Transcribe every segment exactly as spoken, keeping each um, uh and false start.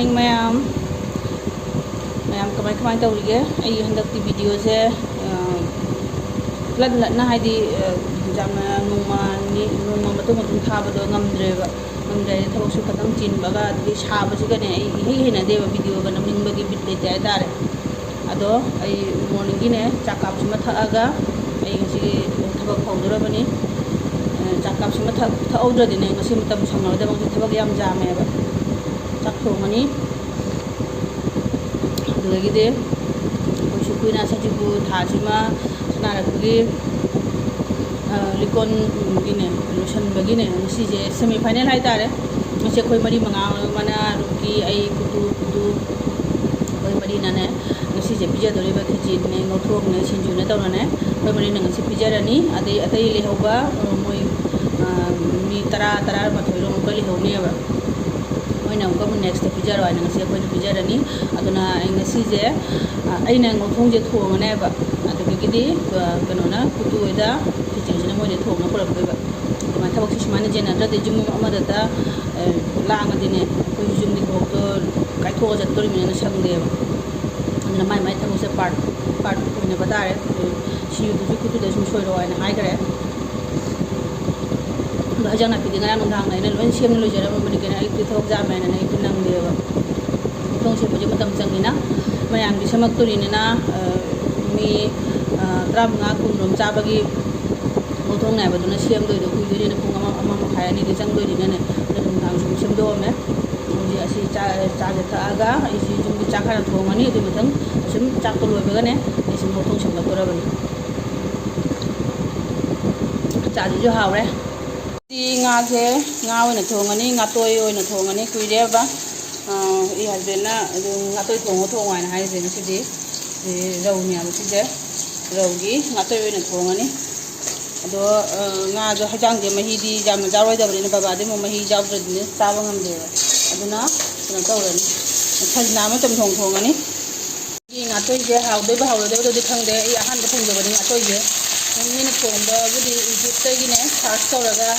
ꯃꯌꯥꯝ, ꯃꯌꯥꯝ ꯀꯃꯥꯏ ꯀꯃꯥꯏ ꯇꯧꯔꯤꯒꯦ? ꯑꯩ ꯍꯟꯗꯛꯇꯤ ꯚꯤꯗꯤꯑꯣꯁꯦ, ꯑ, ꯂꯠ ꯂꯠꯅ, ꯍꯥꯏꯗꯤ, ꯑ, ꯌꯥꯝꯅ ꯅꯣꯡꯃ ꯅꯤ-, ꯅꯣꯡꯃ ꯃꯇꯨꯡ ꯃꯇꯨꯡ ꯊꯥꯕꯗꯣ ꯉꯝꯗ꯭ꯔꯦꯕ꯫ ꯉꯝꯗ꯭ꯔꯦ ꯍꯥꯏꯗꯤ ꯊꯕꯛꯁꯨ ꯈꯇꯪ ꯆꯤꯟꯕꯒ, ꯑꯗꯒꯤ ꯁꯥꯕꯁꯤꯒꯅꯦ ꯑꯩ ꯏꯍꯩ ꯍꯩꯅꯗꯦꯕ ꯚꯤꯗꯤꯑꯣꯒ ꯅꯝꯅꯤꯡꯕꯒꯤ ꯕꯤꯠ ꯂꯩꯇꯦ ꯍꯥꯏꯇꯥꯔꯦ꯫ ꯑꯗꯣ ꯑꯩ ꯃꯣꯔꯅꯤꯡꯒꯤꯅꯦ ꯆꯥ ꯀꯞꯁꯤꯃ ꯊꯛꯑꯒ ꯑꯩ ꯉꯁꯤ ꯊꯕꯛ ꯍꯧꯗꯣꯔꯕꯅꯤ꯫ ꯑ, ꯆꯥ ꯀꯞꯁꯤꯃ ꯊꯛ-, ꯊꯛꯍꯧꯗ꯭ꯔꯗꯤꯅꯦ ꯉꯁꯤ ꯃꯇꯝ ꯁꯪꯉꯔꯣꯏꯗꯕ, ꯉꯁꯤ ꯊꯕꯛ ꯌꯥꯝ ꯌꯥꯝꯃꯦꯕ꯫ ꯆꯥꯛ ꯊꯣꯡꯉꯅꯤ꯫ ꯑꯗꯨꯗꯒꯤꯗꯤ ꯑꯩꯈꯣꯏ ꯁꯨꯀꯨꯏꯅ ꯁꯖꯤꯕꯨ ꯊꯥꯁꯤꯃ ꯁꯅꯥꯔꯛꯄꯒꯤ, ꯑ, ꯂꯤꯀꯣꯟꯒꯤꯅꯦ ꯂꯣꯏꯁꯟꯕꯒꯤꯅꯦ ꯉꯁꯤꯁꯦ semi final ꯍꯥꯏꯇꯥꯔꯦ꯫ ꯉꯁꯤ ꯑꯩꯈꯣꯏ ꯃꯔꯤ ꯃꯉꯥ, ꯃꯅꯥ, ꯔꯨꯀꯤ, ꯑꯩ, ꯀꯨꯇꯨ, ꯀꯨꯇꯨ, ꯑꯩꯈꯣꯏ ꯃꯔꯤꯅꯅꯦ ꯉꯁꯤꯁꯦ ꯄꯤꯖꯗꯣꯔꯤꯕ ꯈꯦꯆꯤꯅꯦ, ꯉꯧꯊꯣꯛꯅꯦ, ꯁꯤꯡꯖꯨꯅꯦ ꯇꯧꯔꯅꯦ꯫ ꯑꯩꯈꯣꯏ ꯃꯔꯤꯅ ꯉꯁꯤ ꯄꯤꯖꯔꯅꯤ꯫ ꯑꯗꯩ ꯑꯇꯩ ꯂꯩꯍꯧꯕ, ꯑ, ꯃꯣꯏ, ꯑ, ꯃꯤ ꯇꯔꯥ, ꯇꯔꯥꯃꯥꯊꯣꯏꯔꯣꯝ ꯑꯃꯨꯛꯀ ꯂꯩꯍꯧꯅꯦꯕ꯫ ꯃꯣꯏꯅ ꯑꯃꯨꯛꯀ ꯑꯃꯨꯛ next ꯄꯤꯖꯔꯣ ꯍꯥꯏꯅ ꯉꯁꯤ ꯑꯩꯈꯣꯏꯅ ꯄꯤꯖꯔꯅꯤ꯫ ꯑꯗꯨꯅ ꯑꯩ ꯉꯁꯤꯁꯦ, ꯑ, ꯑꯩꯅ ꯉꯧꯊꯣꯡꯁꯦ ꯊꯣꯡꯉꯅꯦꯕ꯫ ꯑꯗꯨꯗꯒꯤꯗꯤ, ꯑ, ꯀꯩꯅꯣꯅ, ꯀꯨꯇꯨ ꯍꯣꯏꯗ ꯈꯦꯆꯤꯁꯤꯅ ꯃꯣꯏꯗ ꯊꯣꯡꯉ ꯄꯨꯔꯛꯇꯣꯏꯕ꯫ ꯑꯗꯨꯃꯥꯏꯅ ꯊꯕꯛꯁꯦ ꯁꯨꯃꯥꯏꯅ ꯌꯦꯟꯅꯗ꯭ꯔꯗꯤ ꯌꯨꯝ ꯑꯃꯗꯇ, ꯑ, ꯂꯥꯡꯉꯗꯤꯅꯦ ꯑꯩꯈꯣꯏꯁꯨ ꯌꯨꯝꯒꯤ ꯊꯕꯛꯇꯣ ꯀꯥꯏꯊꯣꯛꯑ ꯆꯠꯇꯣꯔꯤꯕꯅꯤꯅ ꯁꯪꯗꯦꯕ꯫ ꯑꯗꯨꯅ ꯃꯥꯏ ꯃꯥꯏ ꯊꯕꯛꯁꯦ part part ꯑꯣꯏꯅꯕ ꯇꯥꯔꯦ꯫ ꯁꯤꯡꯖꯨꯗꯨꯁꯨ ꯀꯨꯇꯨꯗ ꯁꯨꯝ ꯁꯣꯏꯔꯛꯑꯣ ꯍꯥꯏꯅ ꯍꯥꯏꯈ꯭ꯔꯦ꯫ ꯑꯗꯣ ꯍꯩꯖꯥꯡ ꯅꯥꯄꯤꯗꯤ ꯉꯔꯥꯡ ꯅꯨꯡꯗꯥꯡꯗ ꯑꯩꯅ ꯂꯣꯏ ꯁꯦꯝꯅ ꯂꯣꯏꯖꯔꯝꯃꯕꯅꯤ ꯀꯩꯅꯣ, ꯑꯌꯨꯛꯇꯤ ꯊꯕꯛ ꯌꯥꯝꯃꯦꯅꯅꯦ ꯑꯌꯨꯛꯇꯤ ꯅꯪꯗꯦꯕ꯫ ꯊꯣꯡ ꯁꯦꯝꯕꯁꯦ ꯃꯇꯝ ꯆꯪꯉꯤꯅ, ꯃꯌꯥꯝꯒꯤ ꯁꯦꯝꯃꯛꯇꯣꯔꯤꯅꯤꯅ, ꯑ, ꯃꯤ, ꯑ, ꯇꯔꯥꯃꯉꯥ ꯀꯨꯟꯔꯣꯝ ꯆꯥꯕꯒꯤ ꯃꯊꯣꯡ ꯅꯥꯏꯕꯗꯨꯅ ꯁꯦꯝꯗꯣꯏꯗꯣ ꯀꯨꯏꯗꯣꯏꯅꯤꯅ ꯄꯨꯡ ꯑꯃ, ꯑꯃ ꯃꯈꯥꯏ, ꯑꯅꯤꯗꯤ ꯆꯪꯗꯣꯏꯅꯤꯅꯅꯦ, ꯑꯗꯨ ꯅꯨꯡꯗꯥꯡꯁꯨ ꯑꯗꯨꯝ ꯁꯦꯝꯗꯣꯛꯑꯝꯃꯦ꯫ ꯍꯧꯖꯤꯛ ꯑꯁꯤ ꯆꯥ-, ꯆꯥꯁꯦ ꯊꯛꯑꯒ ꯑꯩꯁꯤ ꯌꯨꯝꯒꯤ ꯆꯥꯛ ꯈꯔ ꯊꯣꯡꯉꯅꯤ, ꯑꯗꯨꯒꯤ ꯃꯊꯪ ꯑꯁꯨꯝ ꯆꯥꯛꯇꯣ ꯂꯣꯏꯕꯒꯅꯦ ꯑꯩꯁꯨ ꯃꯊꯣꯡ ꯁꯦꯝꯗꯣꯛꯇꯣꯔꯕꯅꯤ꯫ ꯆꯥꯁꯤꯁꯨ ꯍꯥꯎꯔꯦ꯫ ꯁꯤ ꯉꯥꯁꯦ, ꯉꯥ ꯑꯣꯏꯅ ꯊꯣꯡꯉꯅꯤ, ꯉꯥꯇꯣꯏ ꯑꯣꯏꯅ ꯊꯣꯡꯉꯅꯤ꯫ ꯀꯨꯏꯔꯦꯕ, ꯑ, ꯑꯩ husbandꯅ ꯑꯗꯨꯝ ꯉꯥꯇꯣꯏ ꯊꯣꯡꯉꯣ, ꯊꯣꯡꯉꯣ ꯍꯥꯏꯅ ꯍꯥꯏꯔꯤꯁꯦ꯫ ꯉꯁꯤꯗꯤ, ꯑꯦ, ꯔꯧꯅꯦꯕ ꯁꯤꯁꯦ, ꯔꯧꯒꯤ ꯉꯥꯇꯣꯏ ꯑꯣꯏꯅ ꯊꯣꯡꯉꯅꯤ꯫ ꯑꯗꯣ, ꯑ, ꯉꯥꯗꯣ, ꯍꯩꯖꯥꯡꯁꯦ ꯃꯍꯤꯗꯤ ꯌꯥꯝꯅ ꯌꯥꯎꯔꯣꯏꯗꯕꯅꯤꯅ, ꯕꯕꯥꯗꯤ ꯑꯃꯨꯛ ꯃꯍꯤ ꯌꯥꯎꯗ꯭ꯔꯗꯤꯅꯦ ꯆꯥꯕ ꯉꯝꯗꯦꯕ꯫ ꯑꯗꯨꯅ ꯀꯩꯅꯣ ꯇꯧꯔꯅꯤ, ꯈꯖꯅꯥ ꯑꯃ ꯆꯝꯊꯣꯡ ꯊꯣꯡꯉꯅꯤ꯫ ꯁꯤ ꯉꯥꯇꯣꯏꯁꯦ ꯍꯥꯎꯗꯣꯏꯕ ꯍꯥꯎꯔꯣꯏꯗꯕꯗꯨꯗꯤ ꯈꯪꯗꯦ, ꯑꯩ ꯑꯍꯥꯟꯕ ꯊꯣꯡꯖꯕꯅꯤ ꯉꯥꯇꯣꯏꯁꯦ꯫ ꯃꯤꯅ ꯊꯣꯡꯕꯕꯨꯗꯤ YouTubeꯇꯒꯤꯅꯦ search ꯇꯧꯔꯒ,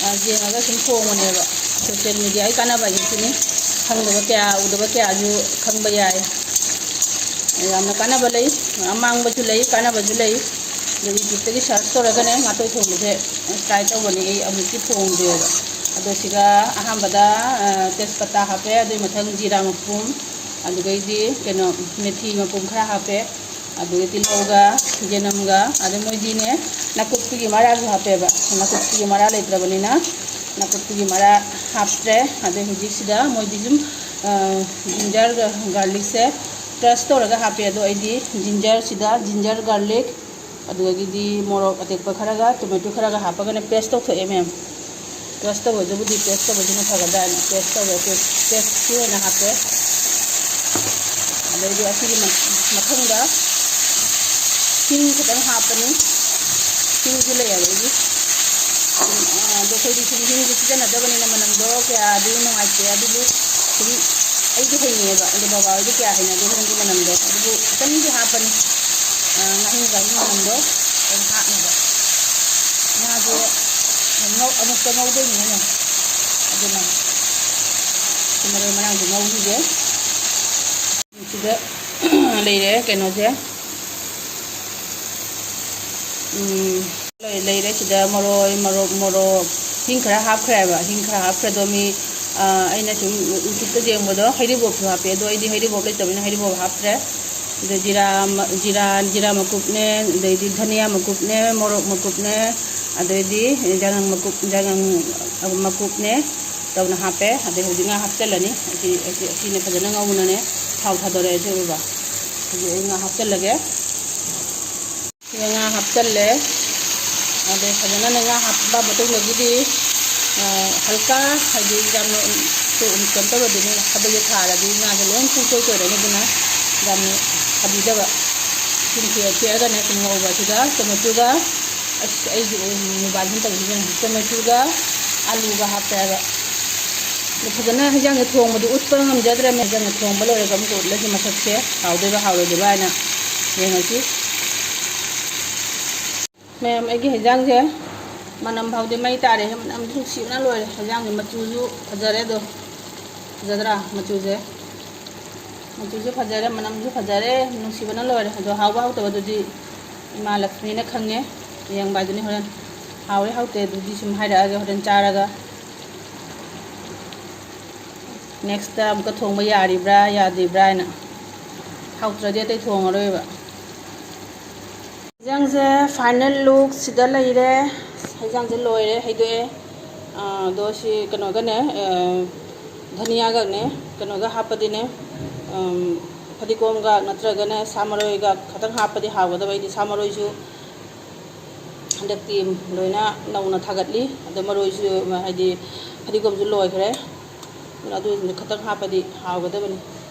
ꯑ, ꯌꯦꯡꯉꯒ ꯁꯨꯝ ꯊꯣꯡꯕꯅꯦꯕ꯫ Social mediaꯒꯤ ꯀꯥꯟꯅꯕ ꯍꯥꯏꯁꯦ ꯁꯤꯅꯤ꯫ ꯈꯪꯗꯕ ꯀꯌꯥ, ꯎꯗꯕ ꯀꯌꯥꯁꯨ ꯈꯪꯕ ꯌꯥꯏ꯫ ꯌꯥꯝꯅ ꯀꯥꯟꯅꯕ ꯂꯩ, ꯑꯃꯥꯡꯕꯁꯨ ꯂꯩ, ꯀꯥꯟꯅꯕꯁꯨ ꯂꯩ꯫ ꯑꯗꯨ YouTube-ꯇꯒꯤ search ꯇꯧꯔꯒꯅꯦ ꯉꯥꯇꯣꯏ ꯊꯣꯡꯕꯁꯦ try ꯇꯧꯕꯅꯤ꯫ ꯑꯩ ꯑꯃꯨꯛꯇꯤ ꯊꯣꯡꯗ꯭ꯔꯤꯕ꯫ ꯑꯗꯣ ꯁꯤꯒ ꯑꯍꯥꯟꯕꯗ, ꯑ, ꯇꯦꯖꯄꯇꯥ ꯍꯥꯞꯄꯦ, ꯑꯗꯨꯒꯤ ꯃꯊꯪ ꯖꯤꯔꯥ ꯃꯄꯨꯝ, ꯑꯗꯨꯗꯩꯗꯤ ꯀꯩꯅꯣ, ꯃꯦꯊꯤ ꯃꯄꯨꯝ ꯈꯔ ꯍꯥꯞꯄꯦ꯫ ꯑꯗꯨꯒ ꯇꯤꯜꯍꯧꯒ, ꯆꯅꯝꯒ, ꯑꯗꯩ ꯃꯣꯏꯗꯤꯅꯦ, ꯅꯥꯀꯨꯞꯄꯤꯒꯤ ꯃꯔꯥꯁꯨ ꯍꯥꯞꯄꯦꯕ꯫ ꯅꯥꯀꯨꯞꯄꯤꯒꯤ ꯃꯔꯥ ꯂꯩꯇ꯭ꯔꯕꯅꯤꯅ ꯅꯥꯀꯨꯞꯄꯤꯒꯤ ꯃꯔꯥ ꯍꯥꯞꯇ꯭ꯔꯦ꯫ ꯑꯗꯩ ꯍꯧꯖꯤꯛꯁꯤꯗ ꯃꯣꯏꯗꯤ ꯁꯨꯝ, ꯑ, ginger-ꯒ garlic-ꯁꯦ crush ꯇꯧꯔꯒ ꯍꯥꯞꯄꯦ꯫ ꯑꯗꯣ ꯑꯩꯗꯤ ginger-ꯁꯤꯗ ginger, garlic, ꯑꯗꯨꯗꯒꯤꯗꯤ ꯃꯣꯔꯣꯛ ꯑꯇꯦꯛꯄ ꯈꯔꯒ tomato ꯈꯔꯒ ꯍꯥꯞꯄꯒꯅꯦ paste ꯇꯧꯊꯣꯛꯑꯦ, ꯃꯌꯥꯝ꯫ Paste ꯇꯧꯕꯗꯨꯕꯨꯗꯤ paste ꯇꯧꯕꯗꯨꯅ ꯐꯒꯗ꯭ꯔꯥꯅ paste ꯇꯧꯋꯦ꯫ Paste, paste-ꯀꯤ ꯑꯣꯏꯅ ꯍꯥꯞꯄꯦ꯫ ꯑꯗꯩꯗꯤ ꯑꯁꯤꯒꯤ ꯃ-, ꯃꯊꯪꯗ ꯍꯤꯡ ꯈꯤꯇꯪ ꯍꯥꯞꯄꯅꯤ꯫ ꯍꯤꯡꯁꯨ ꯂꯩ ꯑꯗꯩꯗꯤ꯫ ꯑꯗꯣ ꯑꯩꯈꯣꯏꯗꯤ ꯁꯨꯝ ꯍꯤꯡꯁꯦ ꯁꯤꯖꯤꯟꯅꯗꯕꯅꯤꯅ ꯃꯅꯝꯗꯣ ꯀꯌꯥꯗꯤ ꯅꯨꯡꯉꯥꯏꯇꯦ꯫ ꯑꯗꯨꯕꯨ ꯁꯨꯝ ꯑꯩꯗꯤ ꯍꯩꯅꯩꯌꯦꯕ, ꯑꯗꯣ ꯕꯕꯥ ꯍꯣꯏꯗꯤ ꯀꯌꯥ ꯍꯩꯅꯗꯦ ꯍꯤꯡꯒꯤ ꯃꯅꯝꯗꯣ꯫ ꯑꯗꯨꯕꯨ ꯈꯤꯇꯪꯗꯤ ꯍꯥꯞꯄꯅꯤ꯫ ꯑ, ꯉꯥꯍꯤꯡ ꯉꯥꯍꯤꯡ ꯃꯅꯝꯗꯣ ꯑꯗꯨꯝ ꯍꯥꯞꯅꯕ꯫ ꯉꯥꯁꯦ ꯉꯧ-, ꯑꯃꯨꯛꯇ ꯉꯧꯗꯣꯏꯅꯤꯅꯅꯦ꯫ ꯑꯗꯨꯅ ꯁꯤ ꯃꯔꯣꯏ ꯃꯔꯥꯡꯁꯦ ꯉꯧꯈꯤꯒꯦ꯫ ꯁꯤꯗ ꯂꯩꯔꯦ ꯀꯩꯅꯣꯁꯦ꯫ ꯎꯝ, ꯂꯩ-, ꯂꯩꯔꯦ ꯁꯤꯗ ꯃꯔꯣꯏ, ꯃꯔꯣꯛ, ꯃꯣꯔꯣꯛ, ꯍꯤꯡ ꯈꯔ ꯍꯥꯞꯈ꯭ꯔꯦꯕ꯫ ꯍꯤꯡ ꯈꯔ ꯍꯥꯞꯈ꯭ꯔꯦꯗꯣ ꯃꯤ, ꯑ, ꯑꯩꯅ ꯁꯨꯝ YouTube-ꯇ ꯌꯦꯡꯕꯗꯣ ꯍꯩꯔꯤꯕꯣꯞꯁꯨ ꯍꯥꯞꯄꯦ, ꯑꯗꯣ ꯑꯩꯗꯤ ꯍꯩꯔꯤꯕꯣꯞ ꯂꯩꯇꯕꯅꯤꯅ ꯍꯩꯔꯤꯕꯣꯞ ꯍꯥꯞꯇ꯭ꯔꯦ꯫ ꯑꯗ ꯖꯤꯔꯥ ꯃ-, ꯖꯤꯔꯥ, ꯖꯤꯔꯥ ꯃꯀꯨꯞꯅꯦ, ꯑꯗꯩꯗꯤ ꯙꯅꯤꯌꯥ ꯃꯀꯨꯞꯅꯦ, ꯃꯣꯔꯣꯛ ꯃꯀꯨꯞꯅꯦ, ꯑꯗꯩꯗꯤ ꯌꯥꯉꯥꯡ ꯃꯀꯨꯞ, ꯌꯥꯉꯥꯡ ꯃꯀꯨꯞꯅꯦ ꯇꯧꯅ ꯍꯥꯞꯄꯦ꯫ ꯑꯗꯩ ꯍꯧꯖꯤꯛ ꯉꯥ ꯍꯥꯞꯆꯤꯜꯂꯅꯤ꯫ ꯑꯁꯤ, ꯑꯁꯤ, ꯑꯁꯤꯅ ꯐꯖꯅ ꯉꯧꯅꯅꯦ ꯊꯥꯎ ꯊꯥꯗꯣꯔꯛꯑꯦ, ꯁꯤ ꯎꯔꯕ? ꯍꯧꯖꯤꯛ ꯑꯩ ꯉꯥ ꯍꯥꯞꯆꯤꯜꯂꯒꯦ꯫ ꯁꯤꯗ ꯉꯥ ꯍꯥꯞꯆꯜꯂꯦ꯫ ꯑꯗꯩ ꯐꯖꯅꯅꯦ ꯉꯥ ꯍꯥꯞꯄ ꯃꯇꯨꯡꯗꯒꯤꯗꯤ, ꯑ, ꯍꯜꯀꯥ, ꯍꯥꯏꯗꯤ ꯌꯥꯝꯅ ꯀꯩꯅꯣ ꯇꯧꯔꯗꯤ ꯃꯤ ꯍꯥꯕꯒꯤ ꯊꯥꯔꯗꯤ ꯉꯥꯁꯦ ꯂꯣꯏ ꯄꯨꯡꯇꯣꯏ ꯇꯣꯏꯔꯅꯤ꯫ ꯑꯗꯨꯅ ꯌꯥꯝꯅ ꯍꯥꯕꯤꯗꯕ꯫ ꯏꯁꯤꯡ ꯈꯤꯛꯑ ꯈꯤꯛꯑꯒꯅꯦ ꯁꯨꯝ ꯉꯧꯕ꯫ ꯁꯤꯗ ꯇꯣꯃꯦꯇꯣꯒ, ꯑꯁ, ꯑꯩꯒꯤ mobile ꯁꯤꯅ ꯇꯧꯔꯤꯁꯦ ꯌꯦꯡꯉꯣ꯫ ꯇꯣꯃꯦꯇꯣꯒ ꯑꯂꯨꯒ ꯍꯥꯞꯄꯦ ꯍꯥꯏꯕ꯫ ꯑꯗꯣ ꯐꯖꯅ ꯍꯤꯟꯖꯥꯡꯁꯦ ꯊꯣꯡꯕꯗꯤ ꯎꯠꯄ ꯉꯝꯖꯗ꯭ꯔꯦ꯫ ꯍꯤꯟꯖꯥꯡꯁꯦ ꯊꯣꯡꯕ ꯂꯣꯏꯔꯒ ꯑꯃꯨꯛ ꯎꯠꯂꯁꯤ ꯃꯁꯛꯁꯦ ꯍꯥꯎꯗꯣꯏꯕ ꯍꯥꯎꯔꯣꯏꯗꯣꯏꯕ ꯍꯥꯏꯅ ꯌꯦꯡꯉꯁꯤ꯫ ꯃꯌꯥꯝ, ꯑꯩꯒꯤ ꯍꯤꯟꯖꯥꯡꯁꯦ ꯃꯅꯝ ꯐꯥꯎꯗꯤ ꯃꯩ ꯇꯥꯔꯦ꯫ ꯃꯅꯝꯗꯤ ꯅꯨꯡꯁꯤꯕꯅ ꯂꯣꯏꯔꯦ꯫ ꯍꯤꯟꯖꯥꯡꯁꯦ ꯃꯆꯨꯁꯨ ꯐꯖꯔꯦ꯫ ꯑꯗꯣ ꯐꯖꯗ꯭ꯔꯥ ꯃꯆꯨꯁꯦ? ꯃꯆꯨꯁꯨ ꯐꯖꯔꯦ, ꯃꯅꯝꯁꯨ ꯐꯖꯔꯦ, ꯅꯨꯡꯁꯤꯕꯅ ꯂꯣꯏꯔꯦ꯫ ꯑꯗꯣ ꯍꯥꯎꯕ ꯍꯥꯎꯇꯕꯗꯨꯗꯤ ꯏꯃꯥ ꯂꯛꯁꯃꯤꯅ ꯈꯪꯉꯦ꯫ ꯌꯦꯡꯕ ꯍꯥꯏꯗꯨꯅꯤ ꯍꯣꯔꯦꯟ꯫ ꯍꯥꯎꯔꯦ ꯍꯥꯎꯇꯦ ꯑꯗꯨꯗꯤ ꯁꯨꯝ ꯍꯥꯏꯔꯛꯑꯒꯦ ꯍꯣꯔꯦꯟ ꯆꯥꯔꯒ꯫ ꯅꯦꯛꯁꯇ ꯑꯃꯨꯛꯀ ꯊꯣꯡꯕ ꯌꯥꯔꯤꯕ꯭ꯔꯥ ꯌꯥꯗ꯭ꯔꯤꯕ꯭ꯔꯥ ꯍꯥꯏꯅ꯫ ꯍꯥꯎꯇ꯭ꯔꯗꯤ ꯑꯇꯩ ꯊꯣꯡꯉꯔꯣꯏꯕ꯫ ꯍꯦꯟꯖꯥꯡꯁꯦ ꯐꯥꯏꯅꯦꯜ ꯂꯨꯛ ꯁꯤꯗ ꯂꯩꯔꯦ꯫ ꯍꯦꯟꯖꯥꯡꯁꯦ ꯂꯣꯏꯔꯦ, ꯍꯩꯗꯣꯛꯑꯦ꯫ ꯑꯥ, ꯑꯗꯣ ꯁꯤ ꯀꯩꯅꯣꯒꯅꯦ, ꯑꯥ, ꯙꯅꯤꯌꯥꯒꯅꯦ, ꯀꯩꯅꯣꯒ ꯍꯥꯞꯄꯗꯤꯅꯦ, ꯑꯝ, ꯐꯗꯤꯒꯣꯝꯒ ꯅꯠꯇ꯭ꯔꯒꯅ ꯁꯥ ꯃꯔꯣꯏꯒ ꯈꯇꯪ ꯍꯥꯞꯄꯗꯤ ꯍꯥꯎꯒꯗꯕ꯫ ꯑꯩꯗꯤ ꯁꯥ ꯃꯔꯣꯏꯁꯨ ꯍꯟꯗꯛꯇꯤ ꯂꯣꯏꯅ ꯅꯧꯅ ꯊꯥꯒꯠꯂꯤ꯫ ꯑꯗꯣ ꯃꯔꯣꯏꯁꯨ, ꯍꯥꯏꯗꯤ, ꯐꯗꯤꯒꯣꯝꯁꯨ ꯂꯣꯏꯈ꯭ꯔꯦ꯫ ꯑꯗꯨꯅ ꯑꯗꯨꯁꯤꯡꯗꯣ ꯈꯇꯪ ꯍꯥꯞꯄꯗꯤ ꯍꯥꯎꯒꯗꯕꯅꯤ꯫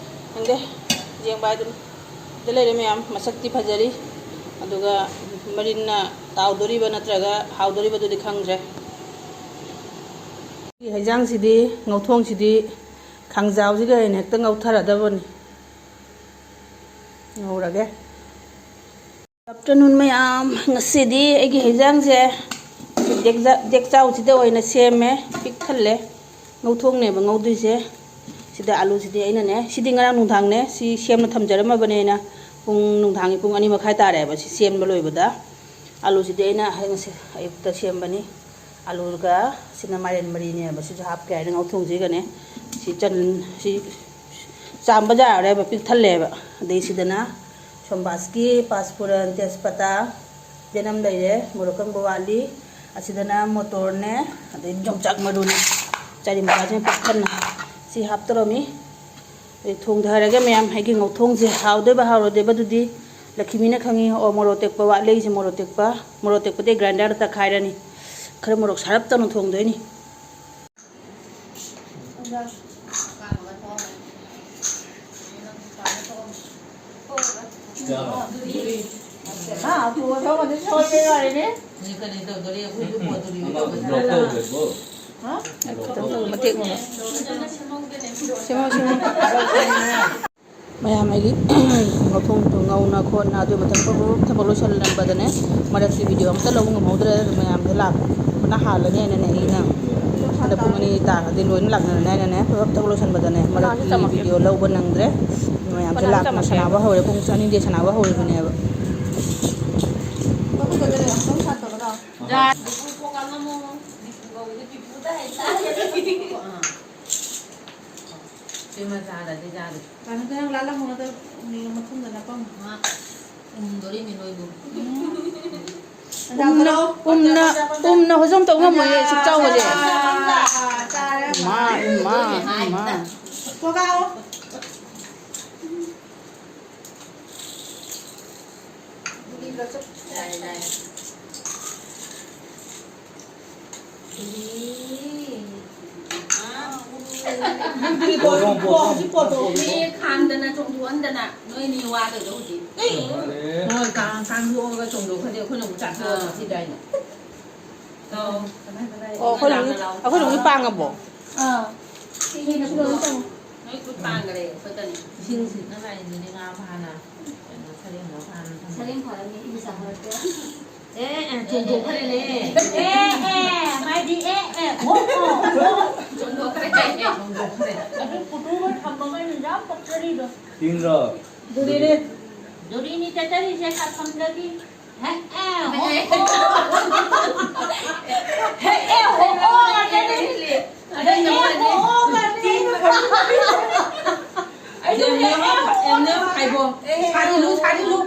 ꯈꯪꯗꯦ, ꯌꯦꯡꯕ ꯍꯥꯏꯗꯨꯅꯤ꯫ ꯁꯤꯗ ꯂꯩꯔꯦ ꯃꯌꯥꯝ, ꯃꯁꯛꯇꯤ ꯐꯖꯔꯤ꯫ ꯑꯗꯨꯒ ꯃꯔꯤꯟꯅ ꯇꯥꯎꯗꯣꯔꯤꯕ ꯅꯠꯇ꯭ꯔꯒ ꯍꯥꯎꯗꯣꯔꯤꯕꯗꯨꯗꯤ ꯈꯪꯗ꯭ꯔꯦ꯫ ꯍꯩꯖꯥꯡꯁꯤꯗꯤ, ꯉꯧꯊꯣꯡꯁꯤꯗꯤ ꯈꯥꯡꯖꯥꯎꯁꯤꯒ ꯑꯣꯏꯅ ꯍꯦꯛꯇ ꯉꯧꯊꯔꯗꯕꯅꯤ꯫ ꯉꯧꯔꯒꯦ꯫ ꯑꯥꯐꯇꯔꯅꯨꯟ ꯃꯌꯥꯝ, ꯉꯁꯤꯗꯤ ꯑꯩꯒꯤ ꯍꯩꯖꯥꯡꯁꯦ ꯗꯦꯛꯆꯥ-, ꯗꯦꯛꯆꯥꯎꯁꯤꯗ ꯑꯣꯏꯅ ꯁꯦꯝꯃꯦ꯫ ꯄꯤꯛ ꯊꯜꯂꯦ꯫ ꯉꯧꯊꯣꯡꯅꯦꯕ ꯉꯧꯗꯣꯏꯁꯦ꯫ ꯁꯤꯗ ꯑꯂꯨꯁꯤꯗꯤ ꯑꯩꯅꯅꯦ, ꯁꯤꯗꯤ ꯉꯔꯥꯡ ꯅꯨꯡꯗꯥꯡꯅꯦ, ꯁꯤ ꯁꯦꯝꯅ ꯊꯝꯖꯔꯝꯃꯕꯅꯦ ꯑꯩꯅ꯫ ꯄꯨꯡ, ꯅꯨꯡꯗꯥꯡꯒꯤ ꯄꯨꯡ ꯑꯅꯤ ꯃꯈꯥꯏ ꯇꯥꯔꯦꯕ ꯁꯤ ꯁꯦꯝꯕ ꯂꯣꯏꯕꯗ꯫ ꯑꯂꯨꯁꯤꯗꯤ ꯑꯩꯅ ꯉꯁꯤ ꯑꯌꯨꯛꯇ ꯁꯦꯝꯕꯅꯤ꯫ ꯑꯂꯨꯒ ꯁꯤꯅ ꯃꯥꯏꯔꯦꯟ ꯃꯔꯤꯅꯦꯕ, ꯁꯤꯁꯨ ꯍꯥꯞꯀꯦ ꯍꯥꯏꯅ ꯉꯧꯊꯣꯡꯁꯤꯒꯅꯦ꯫ ꯁꯤ ꯆꯟ-, ꯁꯤ ꯆꯥꯝꯕ ꯌꯥꯔꯦꯕ, ꯄꯤꯛ ꯊꯜꯂꯦꯕ꯫ ꯑꯗꯩ ꯁꯤꯗꯅ ꯁꯣꯝꯕꯥꯁꯀꯤ ꯄꯥꯁꯄꯨꯔꯟ, ꯇꯦꯖꯄꯇꯥ, ꯆꯅꯝ ꯂꯩꯔꯦ, ꯃꯣꯔꯣꯛ ꯑꯀꯪꯕ ꯋꯥꯠꯂꯤ꯫ ꯑꯁꯤꯗꯅ ꯃꯣꯇꯣꯔꯅꯦ, ꯑꯗꯩ ꯌꯣꯡꯆꯥꯛ ꯃꯔꯨꯅꯦ, ꯆꯥꯔꯤ ꯃꯇꯥꯁꯤꯅ ꯄꯤꯛ ꯊꯟꯅ ꯁꯤ ꯍꯥꯞꯇꯧꯔꯝꯃꯤ꯫ ꯑꯗꯩ ꯊꯣꯡꯊꯔꯒꯦ ꯃꯌꯥꯝ꯫ ꯑꯩꯒꯤ ꯉꯧꯊꯣꯡꯁꯦ ꯍꯥꯎꯗꯣꯏꯕ ꯍꯥꯎꯔꯣꯏꯗꯣꯏꯕꯗꯨꯗꯤ ꯂꯛꯈꯤꯃꯤꯅ ꯈꯪꯉꯤ꯫ ꯑꯣ, ꯃꯣꯔꯣꯛ ꯑꯇꯦꯛꯄ ꯋꯥꯠꯂꯦ ꯑꯩꯁꯦ, ꯃꯣꯔꯣꯛ ꯑꯇꯦꯛꯄ, ꯃꯣꯔꯣꯛ ꯑꯇꯦꯛꯄꯗꯤ ꯒ꯭ꯔꯥꯏꯟꯗꯔꯗ ꯇꯛꯈꯥꯏꯔꯅꯤ꯫ ꯈꯔ ꯃꯣꯔꯣꯛ ꯁꯥꯔꯞ ꯇꯧꯅ ꯊꯣꯡꯗꯣꯏꯅꯤ꯫ ꯃꯌꯥꯝ ꯑꯩꯒꯤ ꯉꯧꯊꯣꯡꯗꯣ ꯉꯧꯅ ꯈꯣꯠꯅ ꯑꯗꯨꯒꯤ ꯃꯊꯛꯇ ꯊꯕꯛ ꯂꯣꯏꯁꯜꯂꯝꯕꯗꯅꯦ, ꯃꯔꯛꯀꯤ ꯚꯤꯗꯤꯑꯣ ꯑꯝꯇ ꯂꯧꯕ ꯉꯝꯍꯧꯗ꯭ꯔꯦ꯫ ꯃꯌꯥꯝꯗꯣ ꯂꯥꯛꯄꯅ ꯍꯥꯜꯂꯅꯤ ꯍꯥꯏꯅꯅꯦ ꯑꯩꯅ ꯄꯨꯡ ꯑꯅꯤ ꯇꯥꯔꯗꯤ ꯂꯣꯏꯅ ꯂꯥꯛꯅꯔꯅꯤ ꯍꯥꯏꯅꯅꯦ, ꯊꯕꯛ ꯊꯕꯛ ꯂꯣꯏꯁꯤꯟꯕꯗꯅꯦ, ꯃꯔꯛꯀꯤ ꯀꯅꯥꯁꯨ ꯆꯪꯉꯛꯇꯦ꯫ ꯚꯤꯗꯤꯑꯣ ꯂꯧꯕ ꯅꯪꯗ꯭ꯔꯦ꯫ ꯃꯌꯥꯝꯁꯦ ꯀꯅꯥꯁꯨ ꯂꯥꯛꯅ ꯆꯪꯉꯛꯇꯦ꯫ ꯁꯥꯟꯅꯕ ꯍꯧꯔꯦ, ꯄꯨꯡ ꯑꯅꯤꯗꯤ ꯁꯥꯟꯅꯕ ꯍꯧꯔꯤꯕꯅꯦꯕ꯫ ꯁꯤ ꯃꯆꯥꯗꯗꯤ ꯆꯥꯗꯦ꯫ ꯀꯩꯅꯣꯗ ꯅꯪ ꯂꯥꯜꯂꯝꯃꯣ, ꯅꯠꯇ꯭ꯔ ꯃꯊꯨꯝꯗ ꯅꯞꯄꯝꯃꯣ꯫ ꯃꯥ ꯎꯝꯗꯣꯔꯤꯅꯤ ꯅꯣꯏꯕꯨ꯫ ꯎꯝꯅ, ꯎꯝꯅ ꯍꯣꯖꯣꯝ ꯇꯧ ꯉꯝꯃꯣꯏꯌꯦ, ꯁꯨꯛ ꯆꯥꯎꯕꯁꯦ꯫ ꯆꯥꯔꯦ꯫ ꯏꯃꯥ, ꯏꯃꯥ, ꯏꯃꯥ꯫ ꯀꯣꯀꯥ ꯑꯣ꯫ ꯌꯥꯔꯦ, ꯌꯥꯔꯦ꯫ ꯏ꯫ ꯕꯣ, ꯕꯣ, ꯕꯣ, ꯕꯣ꯫ ꯃꯤ ꯈꯥꯝꯗꯅ ꯆꯣꯡꯊꯣꯛꯍꯟꯗꯅ ꯅꯣꯏꯅꯤ ꯋꯥꯗꯣꯏꯗꯣ ꯍꯧꯖꯤꯛ꯫ ꯃꯥꯅꯦ꯫ ꯍꯣꯏ, ꯀꯥꯡ-, ꯀꯥꯡꯊꯣꯛꯑꯒ ꯆꯣꯡꯊꯣꯛꯈ꯭ꯔꯗꯤ ꯑꯩꯈꯣꯏꯅ ꯑꯃꯨꯛ ꯆꯥꯊꯣꯛꯑꯒ ꯑꯥ꯫ ꯆꯠꯈꯤꯗꯣꯏꯅꯦ꯫ ꯑꯧ꯫ ꯑꯣ, ꯑꯩꯈꯣꯏ ꯂꯧꯃꯤ, ꯑꯩꯈꯣꯏ ꯂꯧꯃꯤ ꯄꯥꯡꯉꯕꯣ? ꯑꯥ꯫ ꯁꯤ ꯍꯦꯟꯅ ꯄꯨꯔꯛꯑꯣ ꯇꯥꯃꯣ꯫ ꯅꯣꯏ ꯈꯨꯠ ꯄꯥꯡꯈꯔꯦ ꯑꯩꯈꯣꯏꯗꯅꯦ꯫ ꯏꯁꯤꯡ ꯁꯤꯠꯅꯉꯥꯏꯅꯤꯅꯦ ꯉꯥ ꯐꯥꯅ꯫ ꯀꯩꯅꯣ, ꯁꯔꯦꯡ ꯐꯥꯅ ꯊꯝꯃꯦ꯫ ꯁꯔꯦꯡ ꯐꯥꯔꯝꯃꯤ, ꯏ ꯆꯥꯍꯜꯂꯛꯇꯦ꯫ ꯑꯦ, ꯑꯦ, ꯆꯣꯡꯊꯣꯛꯈ꯭ꯔꯦꯅꯦ꯫ ꯑꯦ, ꯑꯦ, ꯃꯥꯗꯤ ꯑꯦ, ꯑꯦ, ꯑꯣ, ꯑꯣ, ꯑꯣ꯫ ꯆꯣꯡꯊꯣꯛꯈ꯭ꯔꯦ꯫ ꯆꯣꯡꯊꯣꯛꯈ꯭ꯔꯦ꯫ ꯑꯗꯨ ꯄꯨꯇꯨꯒ ꯊꯝꯃꯒ ꯌꯥꯝ ꯄꯛꯆꯔꯤꯗꯣ꯫ ꯇꯤꯟꯔꯣ? ꯖꯨꯔꯤꯅꯦ꯫ ꯖꯨꯔꯤꯅꯤ ꯆꯠꯆꯔꯤꯁꯦ ꯀꯥꯐꯝꯗꯒꯤ꯫ ꯍꯦꯛ ꯑꯦ, ꯍꯣ, ꯍꯣ꯫ ꯍꯦꯛ ꯑꯦ, ꯍꯣ, ꯍꯣ ꯉꯥꯛꯇꯅꯦ꯫ ꯍꯦꯛ ꯑꯦ, ꯍꯣ, ꯍꯣ ꯉꯥꯛꯇꯅꯦ꯫ ꯑꯩꯁꯨ ꯍꯦꯛ ꯑꯦ, ꯍꯣ, ꯍꯣ ꯉꯥꯛꯇꯅꯦ꯫ ꯁꯥꯖꯤꯜꯂꯨ, ꯁꯥꯖꯤꯜꯂꯨ꯫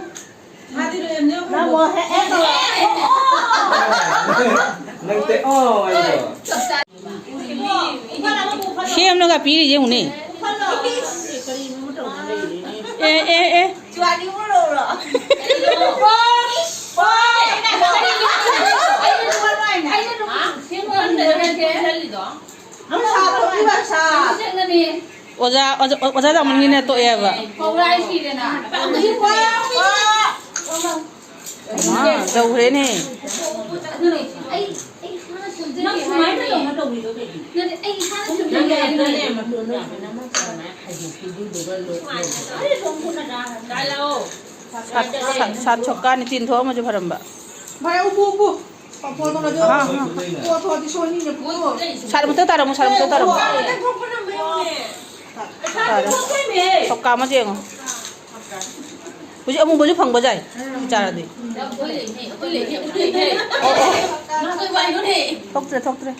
ꯅꯪꯕꯨ ꯍꯦꯛ ꯑꯦ ꯇꯧꯔꯣ꯫ ꯅꯪ ꯇꯦꯛ ꯑꯣ ꯍꯥꯏꯗꯣ꯫ ꯁꯦꯝꯂꯒ ꯄꯤꯔꯤ ꯌꯦꯡꯉꯨꯅꯦ꯫ ꯑꯦ, ꯑꯦ, ꯑꯦ꯫ ꯑꯣꯖꯥ, ꯑꯣꯖꯥ, ꯑꯣꯖꯥ ꯖꯥꯃꯨꯟꯒꯤꯅ ꯇꯣꯛꯑꯦꯕ꯫ ꯄꯧꯔꯥꯏ ꯁꯤꯔꯦꯅ꯫ ꯃꯥ ꯌꯧꯈ꯭ꯔꯦꯅꯦ꯫ ꯑꯗꯨꯅꯦ, ꯑꯩ, ꯑꯩ ꯏꯁꯥꯅ ꯁꯦꯝꯖꯒꯦ ꯅꯪ ꯁꯨꯃꯥꯏꯅ ꯍꯥꯏꯔꯗꯤ꯫ ꯇꯧꯅ ꯇꯧꯔꯤꯗꯣ ꯀꯩꯒꯤꯅꯣ? ꯅꯠꯇꯦ, ꯑꯩ ꯏꯁꯥꯅ ꯅꯪꯒꯤ ꯁꯦꯝꯖꯒꯦ ꯍꯥꯏꯔꯗꯤ꯫ ꯅꯠꯇ꯭ꯔꯅꯦ, ꯃꯇꯣꯟꯗꯣ ꯁꯨꯃꯥꯏꯅ ꯑꯃ ꯁꯨꯃꯥꯏꯅ ꯍꯥꯏꯗꯣꯛꯄꯤꯗꯨꯗꯨꯒ ꯂꯣꯏ ꯂꯣꯏ꯫ ꯀꯥꯏ ꯂꯥꯛꯑꯣ? ꯁꯥꯠ, ꯁꯥꯠ, ꯁꯥꯠ ꯁꯣꯛꯀꯥꯅꯤ ꯇꯤꯟ ꯊꯣꯛꯑꯝꯃꯁꯨ ꯐꯔꯝꯕ꯫ ꯚꯥꯏ, ꯎꯄꯨ, ꯎꯄꯨ꯫ ꯁꯥꯔ ꯃꯊꯛ ꯇꯥꯔꯝꯃꯨ, ꯁꯥꯔ ꯃꯊꯛ ꯇꯥꯔꯝꯃꯨ꯫ ꯇꯥꯔꯦ꯫ ꯁꯣꯛꯀꯥ ꯑꯃ ꯌꯦꯡꯉꯣ꯫ ꯍꯧꯖꯤꯛ ꯑꯃꯨꯕꯁꯨ ꯐꯪꯕ ꯌꯥꯏ꯫ ꯆꯥꯔꯗꯤ꯫ ꯑꯣ, ꯑꯣ꯫ ꯊꯣꯛꯇ꯭ꯔꯦ, ꯊꯣꯛꯇ꯭ꯔꯦ꯫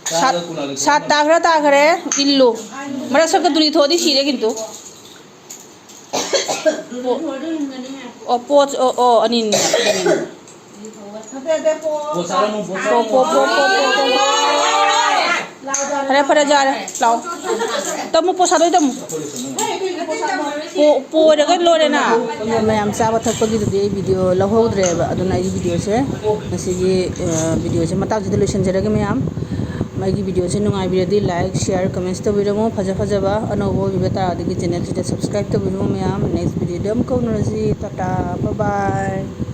ꯁꯥꯠ, ꯁꯥꯠ ꯇꯥꯈ꯭ꯔ ꯇꯥꯈ꯭ꯔꯦ꯫ ꯏꯜꯂꯨ꯫ ꯃꯔꯛ ꯁꯛꯇ ꯗꯨꯔꯤ ꯊꯣꯛꯑꯗꯤ ꯁꯤꯔꯦ ꯀꯤꯟꯇꯨ꯫ ꯑꯣ, ꯄꯣꯠ, ꯑꯣ, ꯑꯣ, ꯑꯅꯤꯅꯤ꯫ ꯄꯣ, ꯄꯣ, ꯄꯣ꯫ ꯐꯔꯦ, ꯐꯔꯦ, ꯌꯥꯔꯦ꯫ ꯂꯥꯛꯑꯣ꯫ ꯇꯝꯃꯨ, ꯄꯣ ꯁꯥꯗꯣꯏ ꯇꯝꯃꯨ꯫ ꯄꯣ-, ꯄꯣꯏꯔꯒ ꯂꯣꯏꯔꯦꯅ꯫ ꯃꯌꯥꯝ ꯆꯥꯕ ꯊꯛꯄꯒꯤꯗꯨꯗꯤ ꯑꯩ ꯚꯤꯗꯤꯑꯣ ꯂꯧꯍꯧꯗ꯭ꯔꯦꯕ, ꯑꯗꯨꯅ ꯑꯩꯒꯤ ꯚꯤꯗꯤꯑꯣꯁꯦ ꯉꯁꯤꯒꯤ, ꯑ, ꯚꯤꯗꯤꯑꯣꯁꯦ ꯃꯇꯥꯡꯁꯤꯗ ꯂꯣꯏꯁꯤꯟꯖꯔꯒꯦ ꯃꯌꯥꯝ꯫ ꯑꯩꯒꯤ ꯚꯤꯗꯤꯑꯣꯁꯦ ꯅꯨꯡꯉꯥꯏꯕꯤꯔꯗꯤ like, share, comments ꯇꯧꯕꯤꯔꯝꯃꯨ꯫ ꯐꯖ ꯐꯖꯕ ꯑꯅꯧꯕ ꯑꯣꯏꯕꯤꯕ ꯇꯥꯔꯒꯗꯤ ꯆꯦꯅꯦꯜꯁꯤꯗ subscribe ꯇꯧꯕꯤꯔꯝꯃꯨ ꯃꯌꯥꯝ꯫ Next ꯚꯤꯗꯤꯑꯣꯗ ꯑꯃꯨꯛ ꯀꯧꯅꯔꯁꯤ꯫ Tata, bye bye꯫